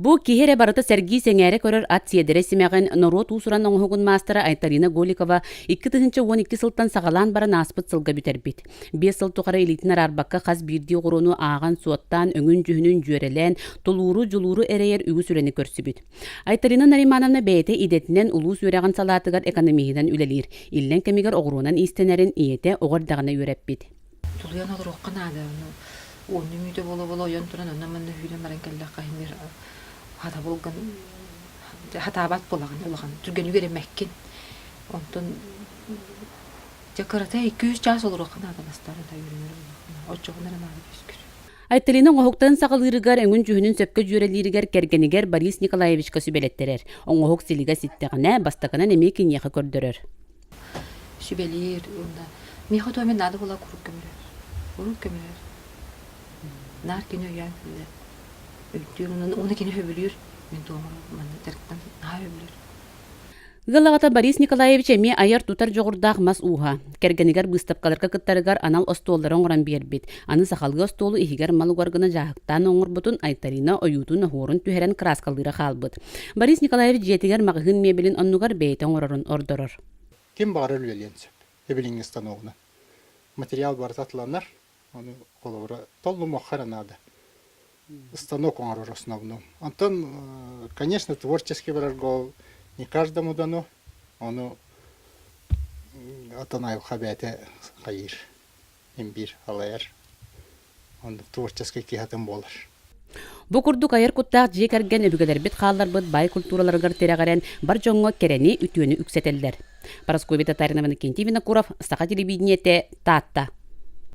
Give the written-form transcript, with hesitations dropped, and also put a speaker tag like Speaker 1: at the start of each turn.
Speaker 1: Бу киһи эрэ барыта сэргии-сэҥээрэ көрөр ат сиэдэрэй симэҕин норуот уус-уран оҥоһугун маастара Айталина Голикова 2012 сылтан саҕалаан баран ааспыт сылга бүтэрбит. Биэс сыл тухары илиитин араарбакка хас биирдии оҕуруону ааҕан-суоттаан, өҥүн-дьүһүнүн дьүөрэлээн, тулууру, дьулууру эрэйэр үгүс үлэни көрсүбүт. Айталина Наримановна бэйэтэ идэтинэн улуус үөрэҕин салаатыгар экономиһынан үлэлиир. Иллэҥ кэмигэр оҕуруонан иистэнэрин ийэтэ оҕо эрдэҕинэ үөрэппит.
Speaker 2: Тулуйан олоруохха наада. Ону уоннуу мүнүүтэ буола-буола ойон туран онно-манна сүүрэн баран кэллэххэ иһин биир хатабылгын хатаабат буолаҕын улахан түргэнник үөрэммэккин. Онтон дьэ кырата икки-үс чаас олоруохха наада бастаан ата үөрэнэр буоллаххына оччоҕуна эрэ наада үөскүүр.
Speaker 1: Айталина оҥоһуктарын саҕалыырыгар, өҥүн-дьүһүнүн сөпкө дьүөрэлииригэр кэргэнигэр Борис Николаевичка сүбэлэттэрэр. Оҥоһук силигэ ситтэҕинэ, бастакынан эмиэ киниэхэ көрдөрөр.
Speaker 2: Сүбэлиир уонна миэхэ туох эмэ наада буолла куруук көмөлөһөр. Куруук көмөлөһөр. Наар кини өйөөн кэллэ. Өйдүүр уонна уонна кини сөбүлүүр. Мин туох манна дьарыктан наһаа сөбүлүүр.
Speaker 1: Ыал аҕата Борис Николаевич эмиэ айар-тутар дьоҕурдаах мас ууһа. Кэргэнигэр быыстапкаларга кыттарыгар анал остуоллары оҥорон биэрбит. Аны сахалыы остуолу иһигэр мал угар гына дьааһыктаан оҥорбутун Айталина ойуутун-оһуорун түһэрэн кырааскалыыра хаалбыт. Борис Николаевич дьиэтигэр маҕаһыын миэбэлин оннугар бэйэтэ оҥорорун ордорор.
Speaker 3: Ким баҕарар үлэлиэн сөп. Эбилиҥҥи станогунан. Материал барыта атыланар. Ону холобура толлумуохха эрэ наада. Станок оҥорор основном. Онтон, конечно, творческий барарга ол не каждому дано. Ону отон айылҕа бэйэтэ хайыыр. Имбиир алайар. Оннук творческий киһи атын буолар.
Speaker 1: Бу курдук айар куттаах дьиэ кэргэн өбүгэлэрбит хаалларбыт баай культураларыгар тирэҕирэн бар дьоҥҥо кэрэни, үтүөнү үксэтэллэр. Парасковья Татаринова, Иннокентий Винокуров, Саха телевидениетэ, Таатта.